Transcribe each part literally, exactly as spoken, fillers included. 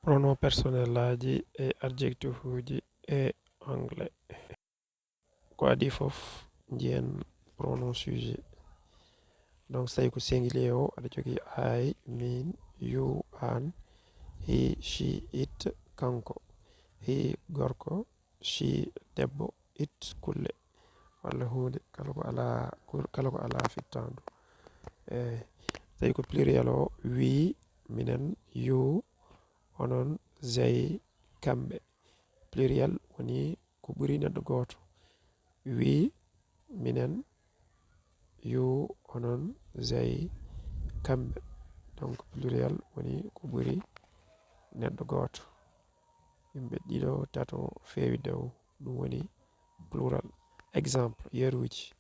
Pronom personnel aji e adjectif uji e anglais. Ko adi fof, njiyen pronom sujet. Donc, so tawi ko singulier o, aɗa jogii I, min, you, an, he, she, it, kanko, he, gorko, she, debbo, it, kulle, walla huunde, kala ko alaa, kala ko alaa fittandu. Eyi, so tawi ko pluriel o, we, minen, you, onon, they, kamɓe. Pluriel woni ko ɓuri neɗɗo gooto. We, minen, you, onon, they, kamɓe. Donc, pluriel woni ko ɓuri neɗɗo gooto. Yimɓe ɗiɗo, tato, feewi dow, ɗum woni plural. Exemple, yeruuji.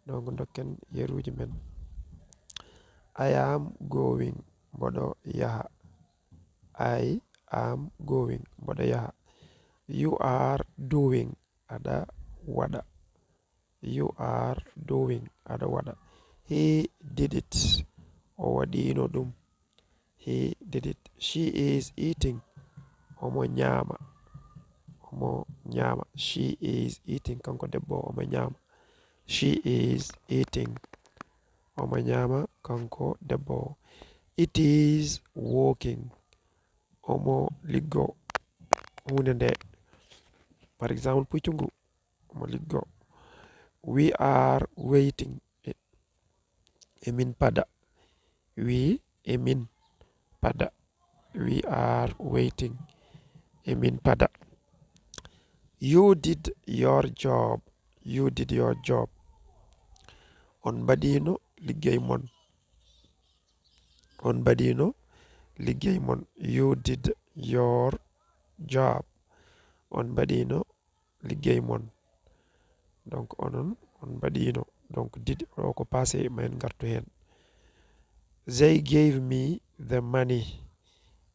Donc, dokken yeruuji men. I am going, mboɗo yaha. I am going, mboɗo yaha. You are doing, aɗa waɗa. You are doing, aɗa waɗa. He did it, o waɗiino ɗum. He did it. She is eating, omo ñaama. Omo ñaama. She is eating, kanko debbo o, omo ñaama. She is eating, omo ñaama, kanko debbo o. It is working, omo liggo huunde nde. Par exemple, puccu ngu, omo liggo. We are waiting, e, emin pada. We, emin pada. We are waiting, emin pada. You did your job. You did your job. On mbaɗiino liggey mon. On mbaɗiino liggey mon. You did your job. On mbaɗiino liggey mon. Donc, onon, on mbaɗiino. Donc, did o ko passé, ma en ngartu heen. They gave me the money.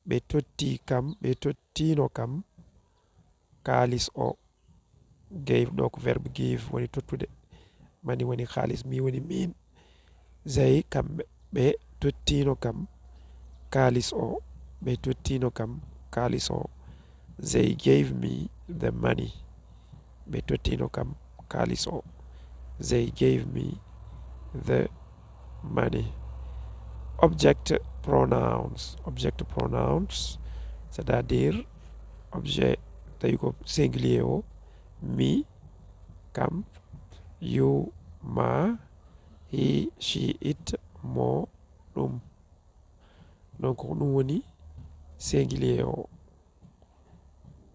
Ɓe totti kam, ɓe tottiino kam kaalis o. Gave ɗo ko verbe give, woni tottude. Money woni kaalis, me woni min. They, kamɓe, ɓe tottiino kam kaalis o. Ɓe tottiino kam kaalis o. They gave me the money. Ɓe tottiino kam kaalis o. They gave me the money. Object pronouns. Object pronouns, c'est-à-dire objet, tawi ko singulier o, me, kam, you, ma, he, she, it, mo, ɗum. Donc, ko ɗum woni singulier o.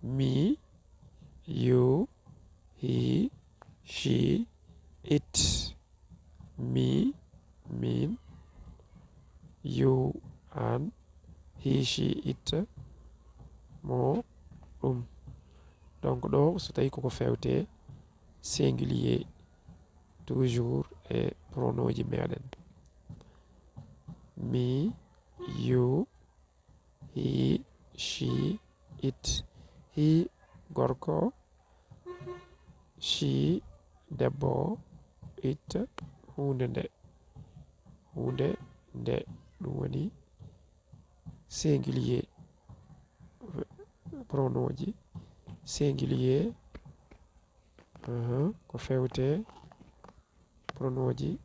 Me, you, he, she, it. Me, min, you, an, he, she, it, mo, ɗum. Donc, ɗo, so tawi koko fewte singulier, toujours e pronoji meɗen. Me, you, he, she, it. He, gorko, she, debbo, it, huunde nde. Huunde nde, ɗum woni singulier. Pronoji singulier, aha, ko fewte pronoji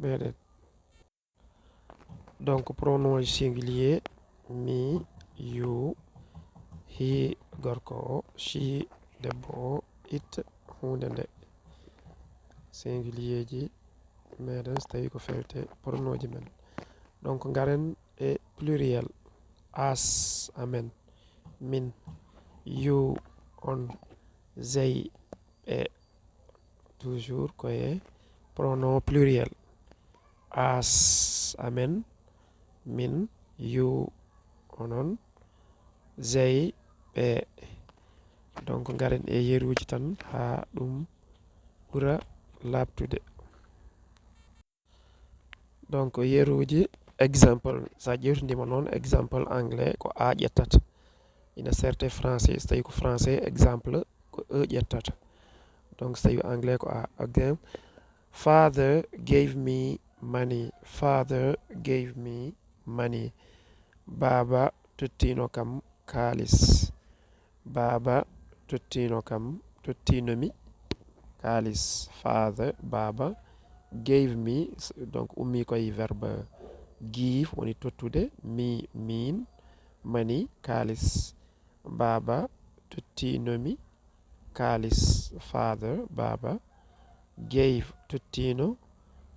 meɗen. Donc, pronom singulier, me, you, he, gorko o, she, debbo o, it, huunde nde. Singulier ji meɗen, so tawi ko fewte pronom ji men. Donc, ngaren e pluriel. Us, amen, min, you, on, they, ɓe. Toujours ko e pronom pluriel. Us, amen, min, you, onon, they, ɓe. Donc, ngaren e yeruuji tan haa ɗum ɓura laaɓtude. Donc, yeruuji, exemple, so a ƴeewtindima noon, exemple anglais ko A ƴettata. Ina serte français, so tawi ko français, exemple ko E ƴettata. Donc, so tawi anglais ko A. Again, father gave me money. Father gave me money. Baaba tottino kam kaalis. Baaba tottino kam, tottino mi kaalis. Father, baaba, gave me, donc ummi koye verbe give, woni tottude, me, min, money, kaalis. Baaba tottino mi kaalis. Father, baaba, gave, tottino,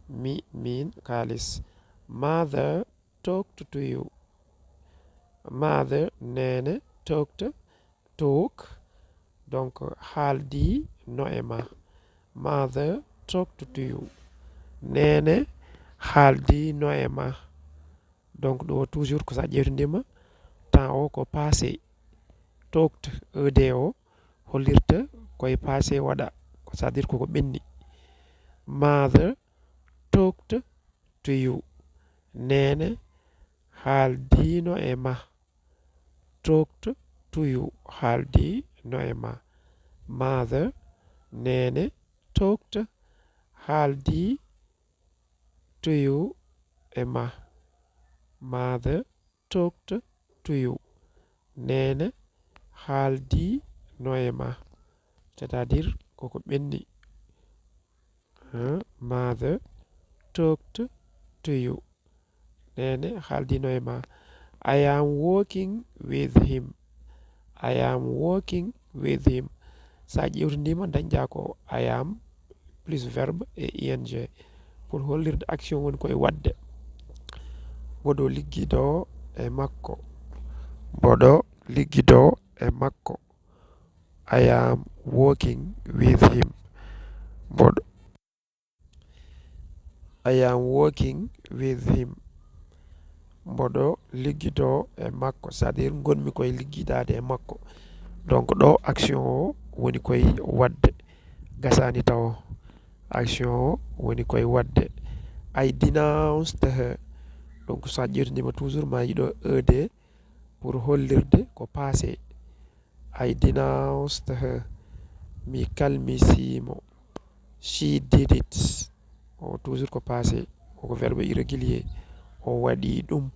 mi, min, kaalis. Mother talked to you. Mother, neene, talked, talk, donc haaldi no e ma. Mother talked to you. Neene haaldi no e ma. Donc ɗo toujours ko sa ƴeewtindima temps o ko passé. Talked, ed o hollirta koye passé waɗa, ko c'est-à-dire koko ɓenni. Mother talked to you. Neene haaldino e ma. Talked to you, haaldino e ma. Mother, neene, talked, haaldi to you e ma. Mother talked to you. Neene haaldino e ma. C'est-à-dire koko ɓenni. Huh? Mother talked to you. Neene haaldino e ma. I am working with him. I am working with him. Sa ƴeewtindima dañƴa ko I am plus verbe e I N G pour hollirde action woni koye waɗde. Mboɗo liggido e makko. Mboɗo liggido e makko. I am working with him. Mboɗo I am working with him. Mboɗo liggido e makko, c'est-à-dire ngonmi koye liggidaade e makko. Donc ɗo action o woni koye waɗde, gasani tawo. Action o woni koye waɗde. I denounced her. Donc sa ƴeewtindima toujours ma yiɗo ed pour hollirde ko passé. I denounced her. Mi kalmisimo. She did it. O toujours ko passé. O ko verbe irrégulier. O waɗi ɗum.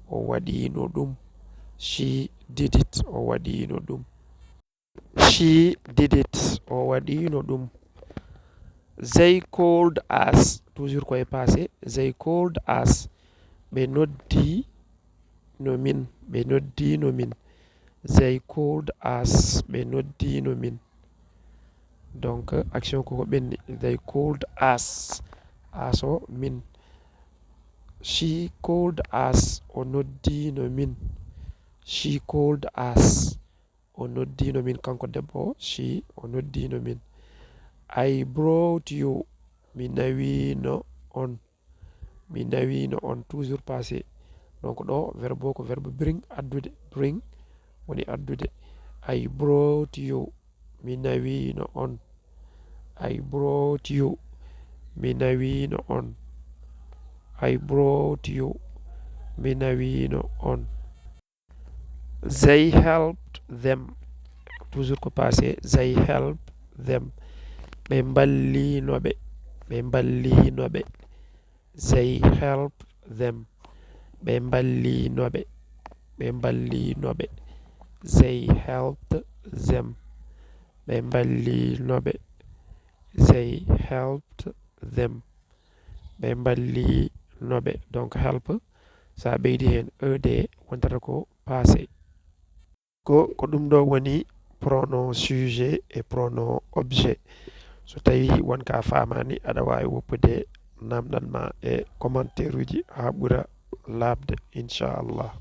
O waɗino ɗum. She did it. O waɗino ɗum. She did it. O waɗino ɗum. They called us. Toujours koye passé. They called us. Ɓe noddi no min. Ɓe noddi no min. They called us. Ɓe noddi no min. Donc action koko ɓenni. They called us. Us o min. She called us. O noddi no min. She called us. O noddi no min, kanko debbo o. She, o noddi no min. I brought you. Mi nawino on. Mi nawino on, toujours passé. Donc ɗo verbe o ko verbe bring, addude. Bring woni addude. I brought you. Mi nawino on. I brought you. Mi nawino on. I brought you. Mi nawino on. They helped them. Toujours ko passé. They helped them. Ɓe mballino ɓe. Ɓe mballino ɓe. They helped them. Ɓe mballino ɓe. Ɓe mballino ɓe. They helped them. Ɓe mballino ɓe. They helped them. Ɓe mballino ɓe. Donc help, sa ɓeydi heen ed, wontata ko passé. Ko, ko ɗum ɗo woni pronom sujet e pronom objet. So tawi won ka famani, aɗa wawi woppude namdal ma e commentaire uji ha ɓura labde, inchallah.